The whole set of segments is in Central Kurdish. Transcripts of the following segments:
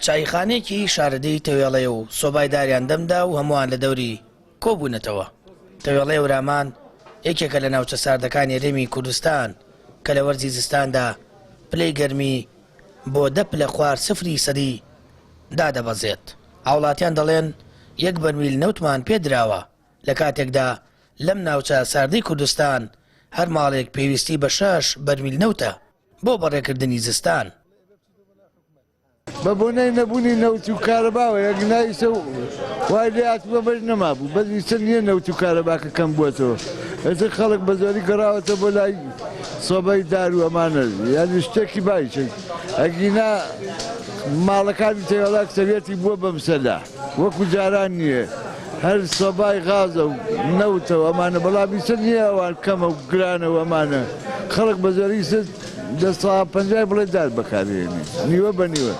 چایخانەیەکی شارەدێی تەوێڵەیە و سۆبای داریان دەمدا و هەمووان لە دەوری کۆبوونەتەوە. تەوێڵەی هەورامان یەکێکە لە ناوچە ساردەکانی هەرێمی کوردستان کە لە وەرزی زستاندا پلەی گەرمی بۆ دە پلە خوار سفری سەدی دادەبەزێت. هاوڵاتیان دەڵێن یەک بەرمیل نەوتمان پێدراوە لە کاتێکدا لەم ناوچە ساردەی کوردستان هەر ماڵێک پێویستی بە شەش بەرمیل نەوتە بۆ بەڕێکردنی زستان. بە بۆنەی نەبوونی نەوت و کارەباوە یەک نایسە و وای لێ هاتبوو بەش نەمابوو بەس ئیستا نییە نەوت و کارەباکە کەم بووەتەوە ئێستا خەڵک بە زۆری گەڕاوەتە بۆ لای سۆبەی دار و ئەمانە یانی شتێکی باشە ئەگینا ماڵەکانی تەوێڵە ئەکسەریەتی بووە بە مسەلا وەکو جاران نییە هەر سۆبای غازە و نەوتە و ئەمانە بەڵام ئیستا نییە ئەوان کەمە و گرانە و ئەمانە خەڵک بە زۆری ئیستا لە سا پەنجای بڵێ دار بەکارهێنێ نیوە بە نیوە.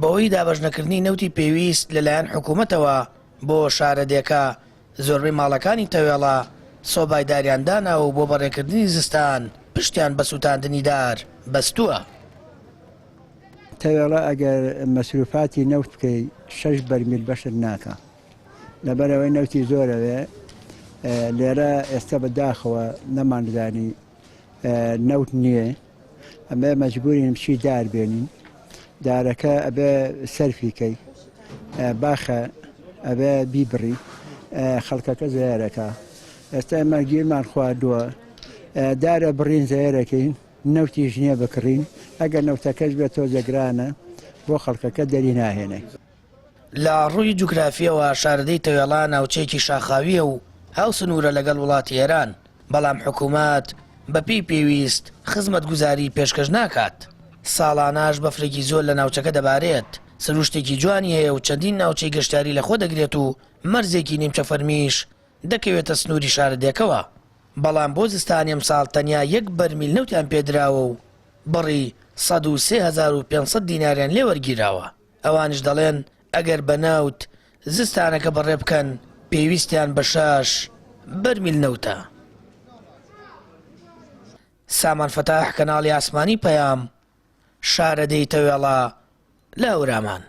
بەهۆی دابەشنەکردنی نەوتی پێویست لەلایەن حکوومەتەوە بۆ شارەدێکە، زۆربەی ماڵەکانی تەوێڵە سۆبای داریان داناوە و بۆ بەڕێکردنی زستان پشتیان بە سووتاندنی دار بەستووە. تەوێڵە ئەگەر مەسروفاتی نەوت بکەی شەش بەرمیل بەشت ناکا لەبەرئەوەی نەوتی زۆرەوێ لێرە ئێستا بە داخەوە نەمانزانی نەوت نییە ئەمە مەجبورین بچی دار بێنین دارەکە ئەبێ سەرفی کەی باخە ئەبێ بیبڕی خەڵکەکە زیارەکە ئێستا ئێمە گیرمان خواردووە دارە بڕین زیارەکەین نەوتیش نییە بکڕین ئەگەر نەوتەکەش بێت تۆزێ گرانە بۆ خەڵکەکە دەری ناهێنێ. لە ڕووی جوگرافییەوە شارەدێی تەوێڵە ناوچەیەکی شاخاوییە و هاوسنوورە لەگەڵ وڵاتی ئێران، بەڵام حکوومەت بەپێی پێویست خزمەتگوزاری پێشکەش ناکات. ساڵانەش بەفرێکی زۆر لە ناوچەکە دەبارێت، سروشتێکی جوانی هەیە و چەندین ناوچەی گەشتیاری لەخۆ دەگرێت و مەرزێکی نیمچە فەرمیش دەکەوێتە سنووری شارەدێکەوە، بەڵام بۆ زستانی ئەمساڵ تەنیا یەک بەرمیل نەوتیان پێدراوە و بڕی 103,500 دیناریان لێ وەرگیراوە. ئەوانیش دەڵێن ئەگەر بە نەوت زستانەکە بەڕێ بکەن پێویستیان بە شەش بەرمیل نەوتە. سامان فەتاح، کەناڵی ئاسمانی پەیام، شارەدێی تەوێڵە لە هەورامان.